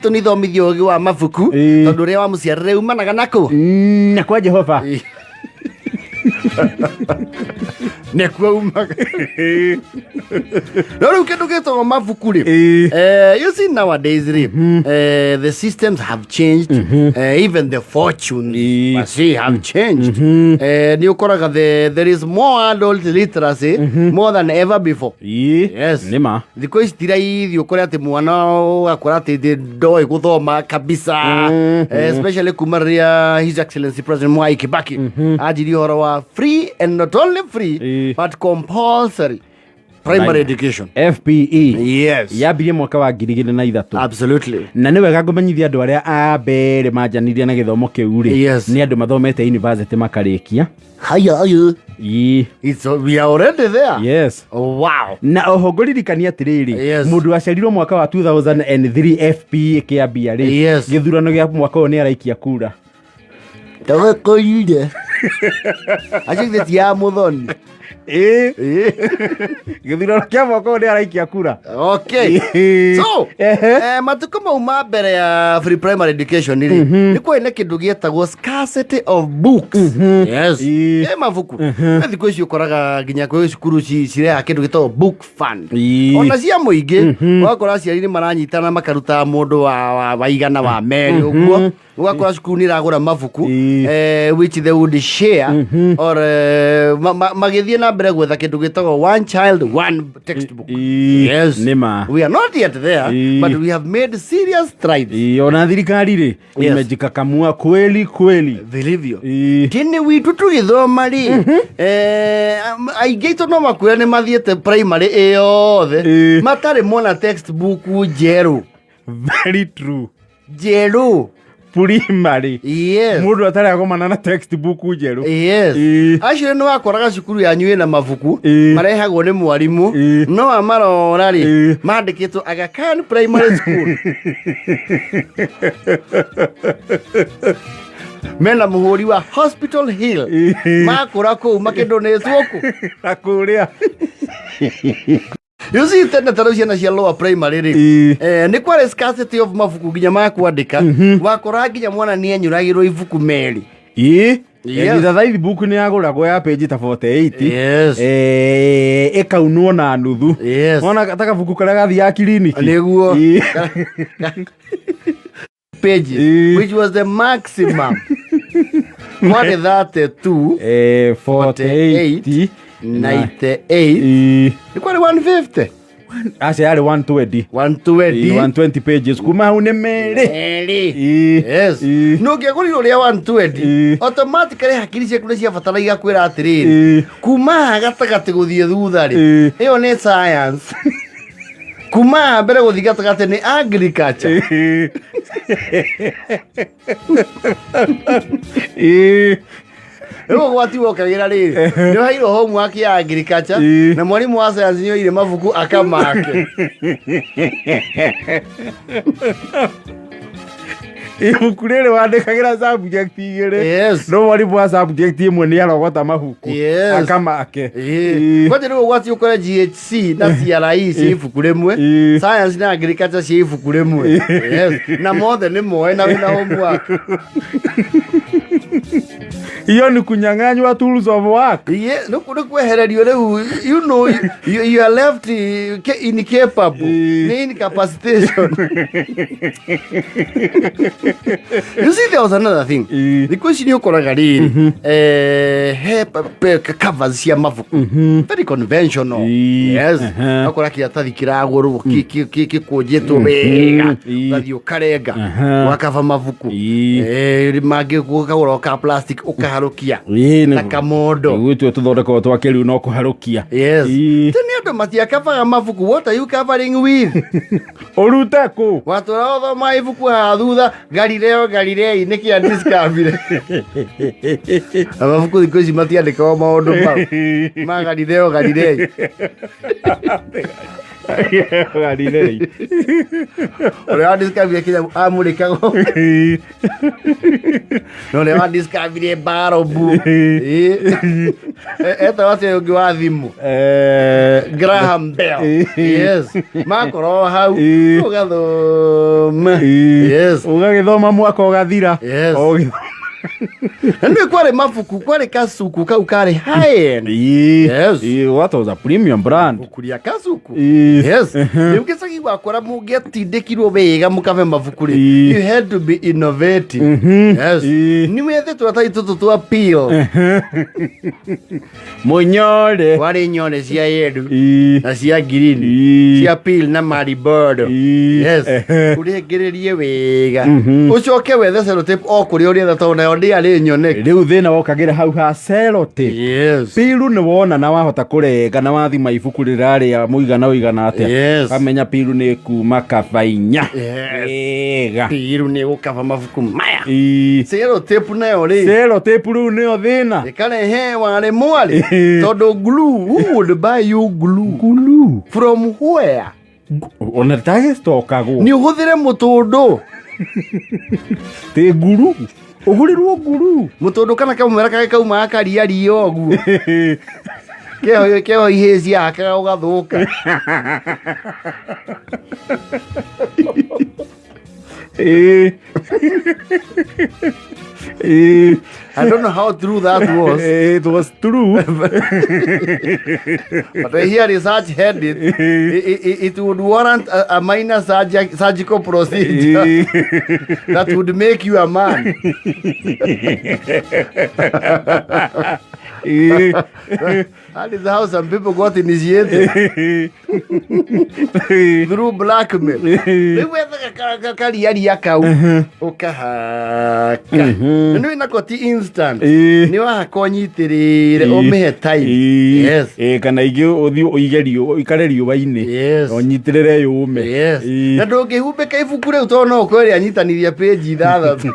citũ nĩ ithomithio ũgĩ wa mabuku, tondũ ũrĩa wa mũciarĩre umanaga nakũ? Na kwa Jehova. Nĩkuo umaga. No rĩu kĩndũ gĩtagwo mabuku rĩ, you see nowadays rĩ, the systems have changed, even the fortunes per se have changed. Nĩ ũkoraga there is more adult literacy more than ever before. Yes. Nĩ ma. Thikũ ici ti raithi ũkore atĩ mwana ũgakora atĩ ndoĩ gũthoma kabisa. Especially kuma rĩrĩa His Excellency President Mwai Kibaki anjirie ũhoro wa free, and not only free, but compulsory primary education. FPE. Yes. Yambirie mwaka wa 2003. Na nĩ wega ngũmenyithia andũ arĩa a mbere manjanirie na gĩthomo kĩu rĩ, nĩ andũ mathomete university makarĩkia. Haya haya. It's, we are already there. Yes. Wow. Na oho ngũririkania atĩrĩrĩ, mũndũ waciarirwo mwaka wa 2003 FPE ĩkĩambia rĩ, gĩthurano gĩa mwaka ũyũ nĩ araikia kura. Tũgĩkũire. Acio ithe ti ya mũthoni. Gĩthurano kĩa mwaka ũyũ nĩ araikia kura. Okay. So, matukũ mau ma mbere ya free primary education rĩ, nĩ kwarĩ na kĩndũ gĩetagwo scarcity of books. Yes. Mabuku. Na thikũ ici ũkoraga nginya kwĩ cukuru cirehaga kĩndũ gĩtagwo book fund. Ona cia mũingĩ, ũgakora aciari nĩ maranyitana makaruta mũndũ wa igana wa merĩ ũguo. Ũgakora cukuru nĩ iragũra mabuku, which they would share or magĩthiĩ na mbere gwetha kĩndũ gĩtagwo one child one textbook. Yes. Nĩ ma. We are not yet there, but we have made serious strides. Ona thirikari rĩ, imejikakamua kweli kweli. Vilivyo. Tene witũ tũgĩthoma rĩ, aingĩ aitũ no makwĩra nĩ mathiĩte primary ĩyothe matarĩ mona textbook njerũ. Very true. Njerũ. Primary. Yes. Mũndũ atarĩ agomana na textbook njerũ. Yes. Acio nĩ wakoraga cukuru yanyu ĩna mabuku marehagwo nĩ mwarimũ, no amarora rĩ, mandĩkĩtwo Aga Khan Primary School, mena mũhũri wa Hospital Hill. Makũra kũu makĩndonĩtwo kũ na kũrĩa. You see, tene ta rĩu ciana cia lower primary rĩ, nĩ kwarĩ scarcity of mabuku nginya ma kwandĩka. Wakora nginya mwana nĩ enyũragĩrwo ibuku merĩ. Yes. Githaithi book nĩ yagũragwo ya page ta 48. Yes. Ĩkaunwo na nuthu. Yes. Ona ta kabuku karĩa gathiaga kiriniki. Nĩguo. Pages, which was the maximum, kwarĩ 32, 48, 98, nĩ kwarĩ 150. Aca, yarĩ 120. 120. 120 pages, kuma hau nĩ merĩ. Merĩ. Yes. No ũngĩagũrirwo rĩa 120, automatically hakiri ciaku nĩ ciabatara igakwĩra atĩrĩrĩ, kuma haha gatagatĩ gũthiĩ thutha rĩ, ĩyo nĩ science, kuma haha mbere gũthiĩ gatagatĩ nĩ agriculture. Rĩu ũgwati wokagĩra rĩrĩ, nĩ ũheirwo homework ya agriculture, na mwarimũ wa science nĩ oire mabuku akamake. Ibuku rĩrĩ wandĩkagĩra subject igĩrĩ, no mwarimũ wa subject ĩmwe nĩ arogota mabuku akamake. Kwanja rĩu ũgwati ũkore GHC na CRE ci ibuku rĩmwe, science na agriculture ci ibuku rĩmwe. Yes. Na mothe nĩ moe na wĩna homework. Hiyo ni kunyang'anywa tools of work. Nĩ kwehererio rĩu, you are left incapable. Nĩ incapacitation. You see, there was another thing. Thikũ ici nĩ ũkoraga rĩrĩ, he covers cia mabuku very conventional. Yes. Ũgakora kĩratathi kĩragũrwo gĩkũnjĩtwo wega, ũgathiĩ ũkarenga, ũgakaba mabuku. Mangĩ ũkagũra ka plastic ũkaharũkia na kamondo. Gwĩtuo tũthondekwo twa kĩrĩu no kũharũkia. Yes. Tene andũ matiakabaga mabuku. What are you covering with? Ũrute kũ? Watũra ũthoma ibuku haha thutha, Galileo Galilei nĩkĩ adiscovered. Na mabuku thikũ ici matiandĩkagwo maũndũ mau ma Galileo Galilei. Ũganine. Ũrĩa wa discover kĩnyamũ amũrĩkagwo na ũrĩa wa discover barobu. Ĩĩ. Etagwo atĩa ũngĩ wa thimũ? Graham Bell. Yes, makorwo hau. Ũgathoma. Yes. Ũgagĩthoma mwaka ũgathira. Yes. Ũgĩthoma. Na nĩ kwarĩ mabuku, kwarĩ kasuku kau karĩ high end. Yes. What was a premium brand. Ibuku rĩa kasuku. Yes. Rĩu gĩcagi gwakora mũngĩatindĩkirwo wega mũkabe mabuku rĩ, you had to be innovative. Yes. Nĩ wethe tũratathi tũtũ twa peel. Mũnyore. Warĩ nyone cia yeru na cia green, cia peel na maribondo. Yes. Ũrengĩrĩrie wega, ũcoke wethe sellotape o kũrĩa ũrĩetha, tondũ nayo ndĩarĩ nyoneki. Rĩu thĩna wokagĩra hau ha sellotape. Piru nĩ wona na wahota kũrenga na wathima ibuku rĩrarĩa mũigana ũigana atĩa. Kamenya piru nĩ kuma kaba 4. Wega. Piru nĩ gũkaba mabuku maya. Sellotape nayo rĩ, Sellotape rĩu nĩyo thĩna. Ĩkarehe warĩ mwarĩ, tondũ glue, who would buy you glue? Glue. From where? Ona tagĩcitokagwo. Nĩ ũhũthĩre mũtũndũ. Tĩ nguru ũgũrĩrwo nguru. Mũtũndũ kana kamũmera karĩa kaumaga kariaria ũguo, keho keho ihĩ ciahakaga ũgathũka. I don't know how true that was. It was true. But I hear research had it. It would warrant a minor surgical procedure that would make you a man. That is how some people got initiated through blackmail. Rĩu wethaga kariaria kau ũkahaka, na nĩ nako ti instant. Nĩ wahaka ũnyitĩrĩre, ũmĩhe time. Yes. Kana ingĩ ũthiĩ ũige riũ ũikare riũa-inĩ. Ũnyitĩrĩre yũme. Na ndũngĩhumbĩka ibuku rĩu, tondũ no ũkorwo rĩanyitanithia page 6.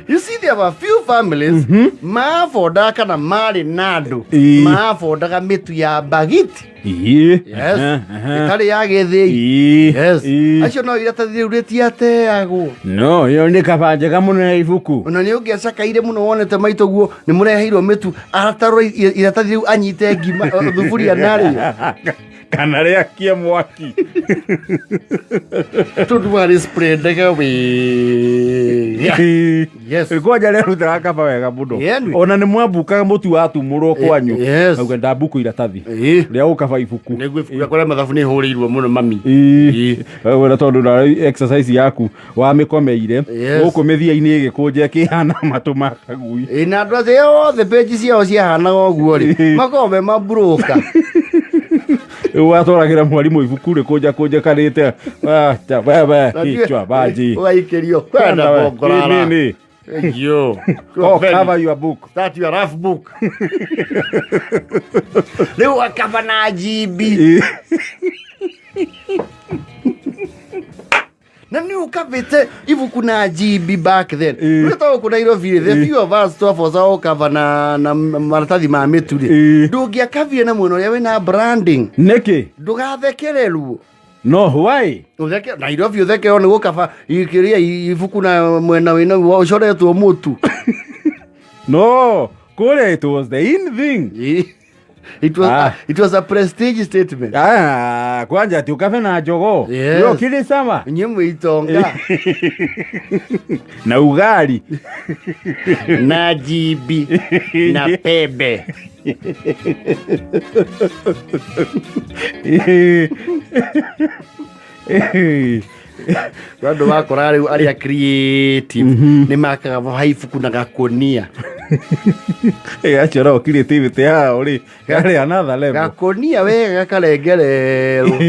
You see, there were few families maabondaga kana marĩ na andũ maabondaga mĩtu ya mbagiti. Yes. Ĩtarĩ ya gĩthĩi. Yes. Acio no iratathi rĩu rĩtiateagwo. No ĩyo nĩ kaba njega mũno ya ibuku. Ona nĩ ũngĩacakaire mũno wonete maitũ guo nĩ mũreheirwo mĩtu, aratarũra iratathi rĩu anyite ngima thuburia narĩo. Kana rĩakie mwaki. Tondũ warĩ spreadaga wega. Yes. Kwanja rĩarutaga kaba wega mũno. Ona nĩ mwambukaga mũtu watumũrwo kwanyu. Auga ndambuku iratathi rĩa gũkaba ibuku. Nĩguo ibuku rĩakwa rĩa mathabu nĩ hũrĩirwo mũno mami. Wena tondũ na exercise yaku wamĩkomeire gũkũ mĩthia-inĩ ĩgĩkũnja ĩkĩhana matũ ma kagui. Ĩ, na andũ acio othe page ciao ciahanaga ũguo rĩ, makoragwo me maburũka. Rĩu watwaragĩra mwarimũ ibuku rĩkũnja kũnjĩkanĩte wewe kichwa baji. Ũgaikĩrio kwenda bongorara. Nini? Yo. Oh, cover your book. Start your rough book. Rĩu akaba na GB. Na nĩ ũkabĩte ibuku na GB back then. Rĩu ta gũkũ Nairobi rĩ, the few of us twaboca gũkaba na maratathi ma mĩtu rĩ, ndũngĩakabire na mwena ũrĩa wĩna branding. Nĩkĩ? Ndũgathekererwo. No why? Ũtheke Nairobi, ũthekererwo nĩ gũkaba ikĩria ibuku na mwena wĩna ũcoretwo mũtu. No, kũrĩa it was the in thing. It was, it was a prestige statement. Ah, kwanja ati ukabe na njogoo. Yo kili sama. Inyuĩ mwĩ itonga. Na ugali. Na GB na pembe. Andũ wakora rĩu arĩa creative nĩ makaga ha ibuku na gakonia. Acio nao creativity yao rĩ yarĩ another level. Gakonia wega gakarengererwo.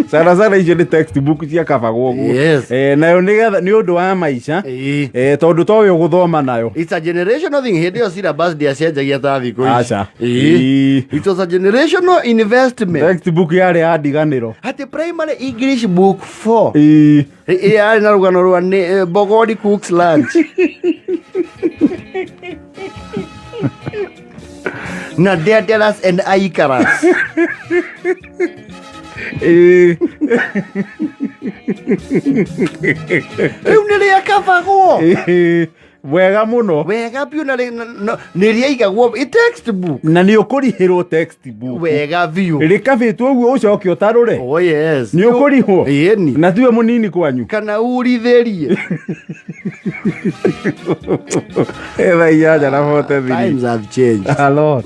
Sana sana icio nĩ textbook ciakabagwo ũguo. Nayo nĩgetha nĩ ũndũ wa maica. Tondũ towe ũgũthoma nayo. It's a generational thing. Hĩndĩ ĩyo syllabus ndĩacenjagia ta thikũ ici. Aca. It was a generational investment. Textbook yarĩ ya ndiganĩro. Atĩ primary English book 4 ĩrĩa yarĩ na rũgano rwa nĩ Bogori cooks lunch. Na Daedalus and Icarus. Rĩu nĩ rĩakabagwo. Wega mũno. Wega biũ, na nĩ rĩaigagwo i textbook. Na nĩ ũkũrihĩrwo textbook. Wega biũ. Rĩkabĩtwo ũguo ũcoke ũtarũre. Oh yes. Nĩ ũkũrihwo. Ĩni. Na tiwe mũnini kwanyu. Kana urithĩrie. Thaa 8:43. Times have changed. A lot.